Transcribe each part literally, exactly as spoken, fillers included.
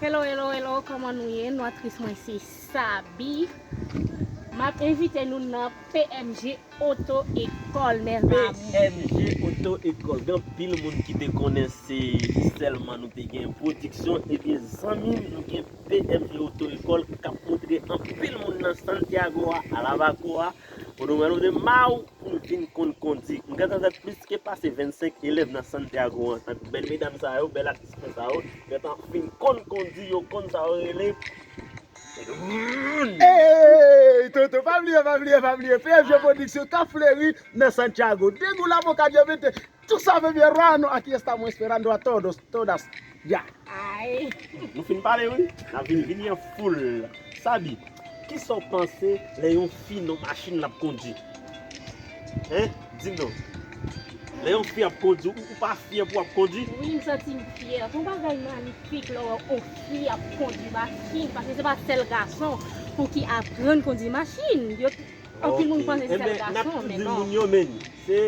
Hello, hello, hello, kòman nou ye? Nou atris mwen se Sabi. M ap envite nou nan P M G Oto Ekòl, mes amours. P M G Oto Ekòl. Gen anpil moun ki te konnen se sèlman nou te gen pwodiksyon. Ebyen, zanmi m, nou gen P M G Oto Ekòl k ap montre anpil moun nan Santiago a, Alabako a, Monumental de Mau pou l vin konn kondi. M gentan fè plis ke pase vennsenk elèv nan Santiago an. Tankou bèl medam sa yo, bèl atis mwen sa yo, gentan fin konn kondi, yo konn sa yo rele. Ey, Toto, pa bliye, pa bliye, pa bliye. P M G Production k ap fleri nan Santiago. Degou laboka diamante. Tú sabes, mi hermano, aquí estamos esperando a todos, todas, ya. Ay. Nou fin pale wi. N ap vin vini an foul. Sabi, kisa w panse lè yon fi nan machin l ap kondi? Hein? Di m non. Lè yon fi ap kondi, ou ou pa fyè pou w ap kondi? Wi, m santi m fyè. Se yon bagay manifik lè w wè yon fi ap kondi machin, paske se pa sèl gason pou ki aprann kondi machin. Yo, anpil moun panse se sèl gason, men non. Moun yo men, se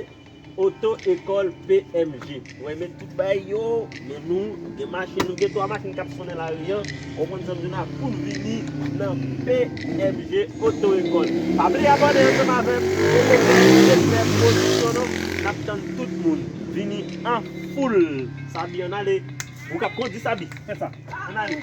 Oto Ekòl P M G. Ou wè, men tout bagay yo, men nou, nou gen machin, nou gen twa machin k ap sonnen lari an. Ou konprann sa m di w la, pou n vini nan P M G Oto Ekòl. Pa bliye abòne ansanm avè m. Poko fè pwodiksyon non. N ap tann tout moun. Vini an foul. Sabi, ann ale. Ou k ap kondi, Sabi. Fè sa. Ann ale.